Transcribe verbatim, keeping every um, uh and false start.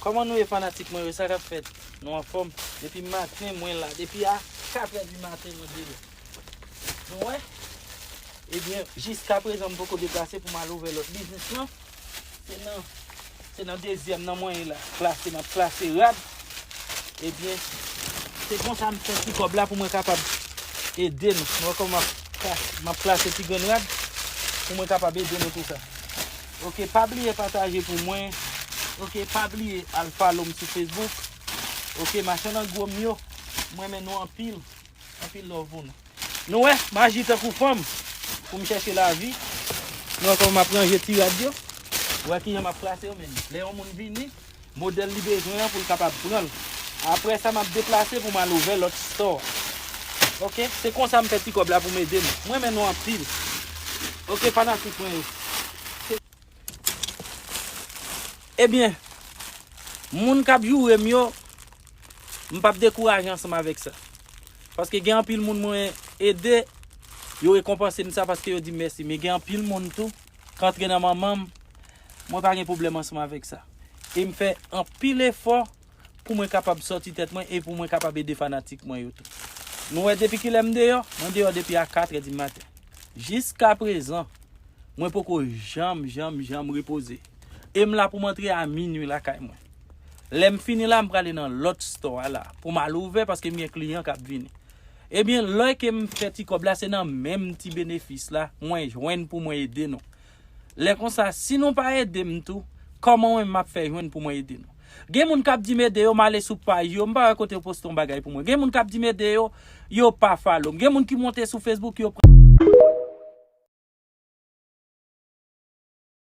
Kòman nou ye, fanatik mwen yo? Sa k ap fèt? Nou anfòm? Depi maten mwen la, depi a katrè di maten mwen deyò. Nou wè? Ebyen, jiska prezan m poko deplase pou m al ouvè lòt biznis lan. Se nan, se nan dezyèm nan mwen ye la. Plase, m ap plase rad. Ebyen, se konsa m fè ti kòb la pou mwen kapab ede nou. Nou wè kòman m ap, m ap plase ti grenn rad pou mwen kapab ede nou tou sa. Oke, pa bliye pataje pou mwen. Oke, pa bliye al follow m sou Facebook. Oke, machann an gwo m yo, mwen renmen nou anpil. Anpil love pou nou. Nou wè, m aji tankou fanm pou m chèche lavi. Nou wè kòman m ap ranje ti rad yo. Ou wè kijan m ap plase yo menm. Lè yon moun vini, modèl li bezwen an pou l kapab pran l. Apre sa, m ap deplase pou m al ouvè lòt store. Oke? Se konsa m fè ti kòb la pou m ede nou. Mwen renmen nou anpil. Oke, fanatik mwen yo. Ebyen, moun k ap joure m yo, m p ap dekouraje ansanm avèk sa. Paske gen anpil moun mwen ede, yo rekonpanse m sa paske yo di m mèsi. Men gen anpil moun tou k antre nan manman m, mwen pa gen pwoblèm ansanm avèk sa. E m fè anpil efò pou mwen kapab sòti tèt mwen e pou mwen kapab ede fanatik mwen yo tou. Nou wè depi kilè m deyò? Mwen deyò depi a katrè di maten. Jiska prezan, mwen poko janm, janm, janm repoze. E m la pou m antre a minwi lakay mwen. Lè m fini la, m prale nan lòt store a la pou m al ouvè paske m gen kliyan k ap vini. Ebyen, lè ke m fè ti kòb la, se nan menm ti benefis la mwen jwenn pou mwen ede nou. Lè konsa, si nou pa ede m tou, kòman mwen m ap fè jwenn pou mwen ede nou? Gen moun k ap di m ede yo, m ale sou paj yo, m pa wè kote yo poste yon bagay pou mwen. Gen moun k ap di m ede yo, yo pa follow m. Gen moun ki monte sou Facebook, yo